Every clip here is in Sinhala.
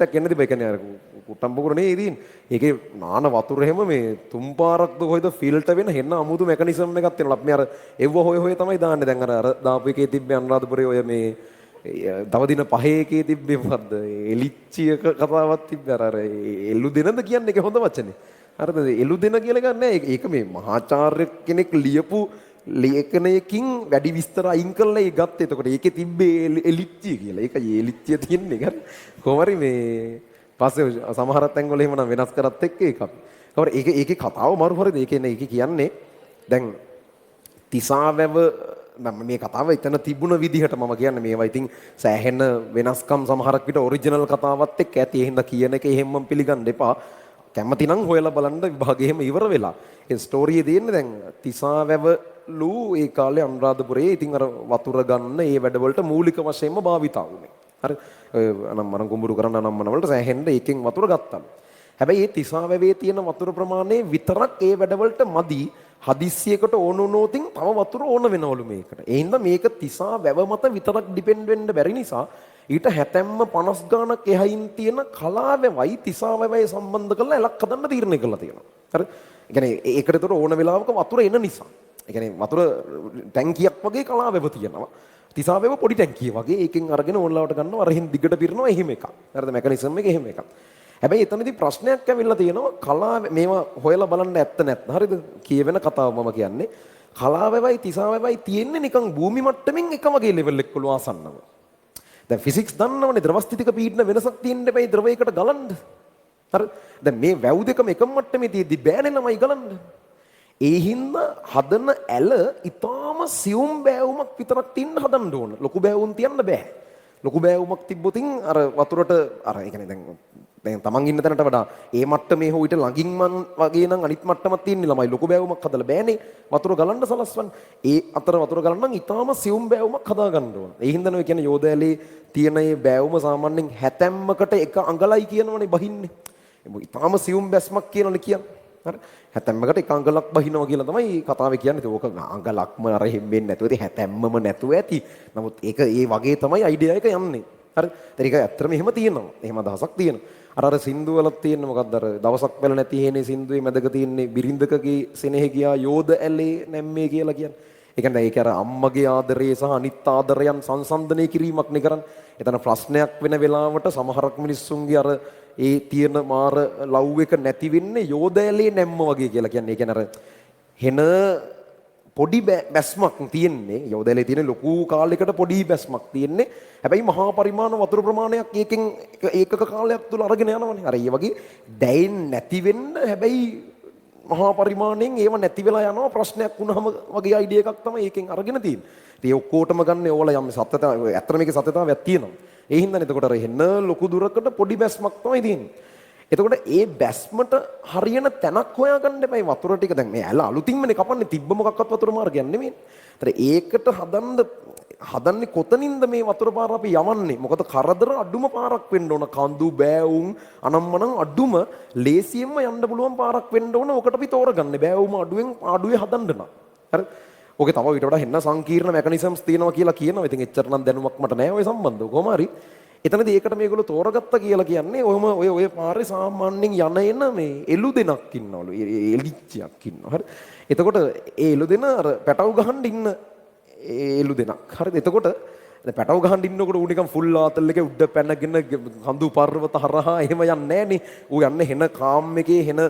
එන්න තිබ්බා. ඒ කියන්නේ අර කුට්ටම් පොකුර නේ තියෙන්නේ. ඒකේ නාන වතුර එහෙම මේ තුන් පාරක්ද කොහෙද ෆිල්ටර් වෙන හෙන්න අමුතු මෙකනිසම් එකක් තියෙනවා. අපි මේ අර එව්ව හොය හොය තමයි දාන්නේ. දැන් අර අර දාපු එකේ තිබ්බේ අනුරාධපුරේ ඔය මේ තව දින පහේ එකේ තිබ්බේ මොකද්ද? එලිච්චි එක කතාවක් තිබ්බේ. අර අර එළු දෙනද කියන්නේ ඒක හොඳ වචනේ. හරිද? එළු දෙන කියලා එකක් නෑ. ඒක මේ මහාචාර්ය කෙනෙක් ලියපු ලේඛනයකින් වැඩි විස්තර අයින් කරලා ඒ ගත්තේ. එතකොට ඒකේ තිබ්බේ එලිච්චිය කියලා. ඒකයි එලිච්චිය තියෙන්නේ. හරි. කොහොම හරි මේ පස්සේ සමහර තැන්වල එහෙම නම් වෙනස් කරත් එක්ක ඒක අපි. කොහොම හරි ඒක ඒකේ කතාව මරු හරිද? ඒ කියන්නේ ඒකේ කියන්නේ දැන් තිසාවැව මම මේ කතාව එතන තිබුණ විදිහට මම කියන්නේ මේවා ඉතින් සෑහෙන වෙනස්කම් සමහරක් විට ඔරිජිනල් කතාවත් එක්ක ඇති. ඒ හින්දා කියන එක එහෙම්ම පිළිගන්න එපා. කැමති නම් හොයලා බලන්න විභාගෙ එහෙම ඉවර වෙලා. ඒ ස්ටෝරියේ තියෙන්නේ දැන් තිසාවැවලු ඒ කාලේ අනුරාධපුරයේ ඉතින් අර වතුර ගන්න ඒ වැඩවලට මූලික වශයෙන්ම භාවිතා වුණේ. හරි. ඔය අනම් මනම් කුඹුරු කරන්න අනම් මන වලට සෑහෙන්න ඒකෙන් වතුර ගත්තලු. හැබැයි ඒ තිසාවැවේ තියෙන වතුර ප්‍රමාණය විතරක් ඒ වැඩවලට මදි. හදිස්සියකට ඕන වුණොතින් තව වතුර ඕන වෙනවලු මේකට. ඒ හින්දා මේක තිසා වැව මත විතරක් ඩිපෙන්ඩ් වෙන්න බැරි නිසා ඊට හැතැම්ම 50 ගාණක් එහයින් තියෙන කලාවැවයි තිසාවැවයි සම්බන්ධ කරලා ඇලක් හදන්න තීරණය කරලා තියෙනවා. හරි? ඒ කියන්නේ ඒකට ඒතර ඕන වෙලාවක වතුර එන නිසා. ඒ කියන්නේ වතුර ටැංකියක් වගේ කලාවැව තියෙනවා. තිසාවැව පොඩි ටැංකිය වගේ ඒකෙන් අරගෙන ඕන ලාවට ගන්නවා අර එහෙන් දිගට පිරනවා එහෙම එකක්. හරිද? මෙකනිසම් එක එහෙම එකක්. හැබැයි එතනදී ප්‍රශ්නයක් ඇවිල්ලා තියෙනවා කලාව මේවා හොයලා බලන්න ඇත්ත නැත්නම් හරිද? කියවෙන කතාව මම කියන්නේ. කලාවැවයි තිසාවැවයි තියෙන්නේ නිකන් භූමි මට්ටමින් එක වගේ ලෙවල් එකකලු ආසන්නව. දැන් ෆිසික්ස් දන්නවනේ ද්‍රවස්ථිතික පීඩන වෙනසක් තියෙන්න එපා ද්‍රවයකට ගලන්න. හරි? දැන් මේ වැව් දෙකම එකම මට්ටමේ තියෙද්දි බෑනේ ළමයි ගලන්න. ඒ හින්දා හදන ඇල ඉතාම සියුම් බෑවුමක් විතරක් තින්න හදන්න ඕන. ලොකු බෑවුම් තියන්න බෑ. ලොකු බෑවුමක් තිබ්බොතින් අර වතුරට අර ඒ කියන්නේ දැන් දැන් තමන් ඉන්න තැනට වඩා ඒ මට්ටමේ හෝ ඊට ළඟින් මන් වගේ නම් අනිත් මට්ටමක් තියෙන්නේ ළමයි ලොකු බෑවුමක් හදලා බෑනේ වතුර ගලන්න සලස්වන්න. ඒ අතර වතුර ගලන්න නම් ඉතාම සියුම් බෑවුමක් හදා ගන්න ඕන. ඒ හින්දානේ ඔය කියන්නේ යෝධ ඇලේ තියෙන මේ බෑවුම සාමාන්‍යයෙන් හැතැම්මකට එක අඟලයි කියනවනේ බහින්නේ. ඉතාම සියුම් බැස්මක් කියනවනේ කියන්නේ. හරි. හැතැම්මකට එක අඟලක් බහිනවා කියලා තමයි කතාවේ කියන්නේ. ඉතින් ඕක අඟලක්ම අර එහෙම වෙන්නේ නැතුව ඉතින් හැතැම්මම නැතුව ඇති. නමුත් ඒක ඒ වගේ තමයි අයිඩියා එක යන්නේ. හරි. ඉතින් ඒක ඇත්තටම එහෙම තියෙනවා. එහෙම අදහසක් තියෙනවා. අර අර සින්දු වලත් තියෙන මොකද්ද අර දවසක් පෙළ නැති හේනේ සින්දුවේ මැදක තියෙන්නේ බිරිඳකගේ සෙනෙහ ගියා යෝධ ඇලේ නැම්මේ කියලා කියන්නේ. ඒ කියන්නේ ඒක අර අම්මගේ ආදරේ සහ අනිත් ආදරයන් සංසන්දනය කිරීමක් නේ කරන්නේ. එතන ප්‍රශ්නයක් වෙන වෙලාවට සමහරක් මිනිස්සුන්ගේ අර ඒ තියෙන මාර ලව් එක නැති වෙන්නේ යෝධ ඇලේ නැම්ම වගේ කියලා කියන්නේ. ඒ කියන්නේ අර හෙන පොඩි බැස්මක් තියෙන්නේ යෝධ ඇලේ තියෙන ලොකු කාලයකට පොඩි බැස්මක් තියෙන්නේ. හැබැයි මහා පරිමාණ වතුර ප්‍රමාණයක් ඒකෙන් ඒකක කාලයක් තුල අරගෙන යනවනේ. අර ඒ වගේ දැයෙන් නැති වෙන්න හැබැයි මහා පරිමාණයෙන් ඒව නැති වෙලා යනවා ප්‍රශ්නයක් වුණාම වගේ අයිඩියා එකක් තමයි ඒකෙන් අරගෙන තියෙන්නේ. ඉතින් ඒ ඔක්කොටම ගන්න ඕල යම් සත්‍යතාව ඇත්තටම මේකේ සත්‍යතාවයක් තියෙනවා. ඒ හින්දානේ එතකොට අර එන්න ලොකු දුරකට පොඩි බැස්මක් තමයි තියෙන්නේ. එතකොට ඒ බැස්මට හරියන තැනක් හොයාගන්න එපා. මේ වතුර ටික දැන් මේ ඇල අලුතින්මනේ කපන්නේ තිබ්බ මොකක්වත් වතුර මාර්ගයක් නෙමෙයි. ඒතර ඒකට හදන්න හදන්නේ කොතනින්ද මේ වතුර පාර අපි යවන්නේ? මොකද කරදර අඩුම පාරක් වෙන්න ඕන. කඳු බෑවුම් අනම්මනම් අඩුම ලේසියෙන්ම යන්න පුළුවන් පාරක් වෙන්න ඕන. ඔකට අපි තෝරගන්නේ බෑවුම අඩුවෙන් අඩුවේ හදන්න නම්. හරි. ඔකේ තව ඊට වඩා හෙන්න සංකීර්ණ මෙකනිසම්ස් තියෙනවා කියලා කියනවා. ඉතින් එච්චර නම් දැනුමක් මට නෑ ඔය සම්බන්ධව. කොහොම හරි එතනදී ඒකට මේගොල්ලෝ තෝරගත්තා කියලා කියන්නේ ඔහොම ඔය ඔය පාරේ සාමාන්‍යයෙන් යන එන මේ එළු දෙනක් ඉන්නවලු. එලිච්චියක් ඉන්නවා. හරි. එතකොට ඒ එළු දෙන අර පැටව් ගහන්න ඉන්න එළු දෙනක්. හරිද? එතකොට දැන් පැටව් ගහන්න ඉන්නකොට ඌ නිකන් ෆුල් ආතල් එකේ උඩ පැනගෙන කඳු පර්වත හරහා එහෙම යන්නේ නෑනේ. ඌ යන්නේ හෙන කාම් එකේ හෙන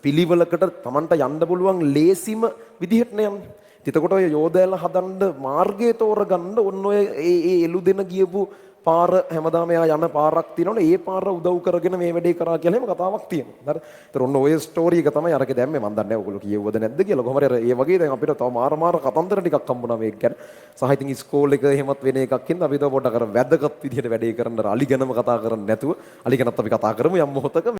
පිළිවෙලකට තමන්ට යන්න පුළුවන් ලේසිම විදිහට නේ යන්නේ. එතකොට ඔය යෝධ ඇල හදන්න මාර්ගය තෝරගන්න ඔන්න ඔය ඒ ඒ එළු දෙන ගියපු පාර හැමදාම එයා යන පාරක් තියෙනවනේ ඒ පාර උදව් කරගෙන මේ වැඩේ කරා කියලා එහෙම කතාවක් තියෙනවා. හරි. ඒතර ඔන්න ඔය ස්ටෝරි එක තමයි අරකේ දැම්මේ මන් දන්නේ නැහැ ඔයගොල්ලෝ කියෙව්වද නැද්ද කියලා. කොහොම හරි අර ඒ වගේ දැන් අපිට තව මාර මාර කතන්දර ටිකක් හම්බුණා මේක ගැන. සහ ඉතින් ඉස්කෝලේ එක එහෙමත් වෙන එකක් හින්දා අපි තව පොඩ්ඩක් අර වැදගත් විදිහට වැඩේ කරන්න අර අලි ගැනම කතා කරන්නේ නැතුව අලි ගැනත් අපි කතා කරමු යම් මොහොතක.